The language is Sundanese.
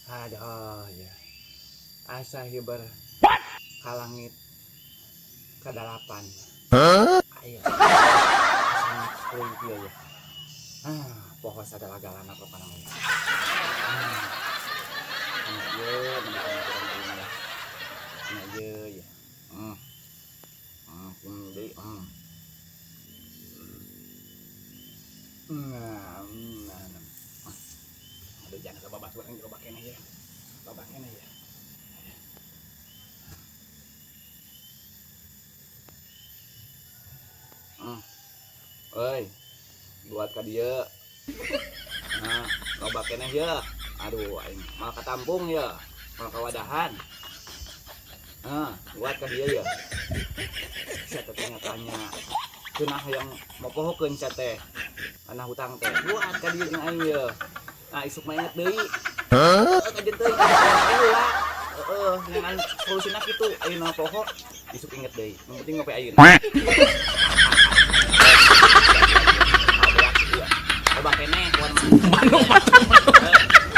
Aduh ya. Asa hiber ka langit kadalapan. Ayo. Asa teuing kieu ya. Ah, poho sagala-galana pokona mah ya. Ieu mah ya. Nah, ieu ya. Deui. Nah, nah, nah. Aduh, jangan ke babaturan loba keneh ya. Loba keneh ya. Oi, buat ka dieu. Nah, loba keneh ya. Aduh, aing mal katampung ya. Mal kawadahan. Nah, buat ka dieu ya. Sia teh tanya-tanya. Cenah hayang mopohokeun sia teh. Kana hutang teh. Buat ka dieu jeung aing ye. Nah, isuk mah inget deui. Heeh, kajen teuing. Heula. Heeh, ngan solusina kitu. Ayeuna poho, isuk inget deui. Nu penting ngopi ayeuna. Loba keneh kuan mah. Bandung, Bandung, Bandung.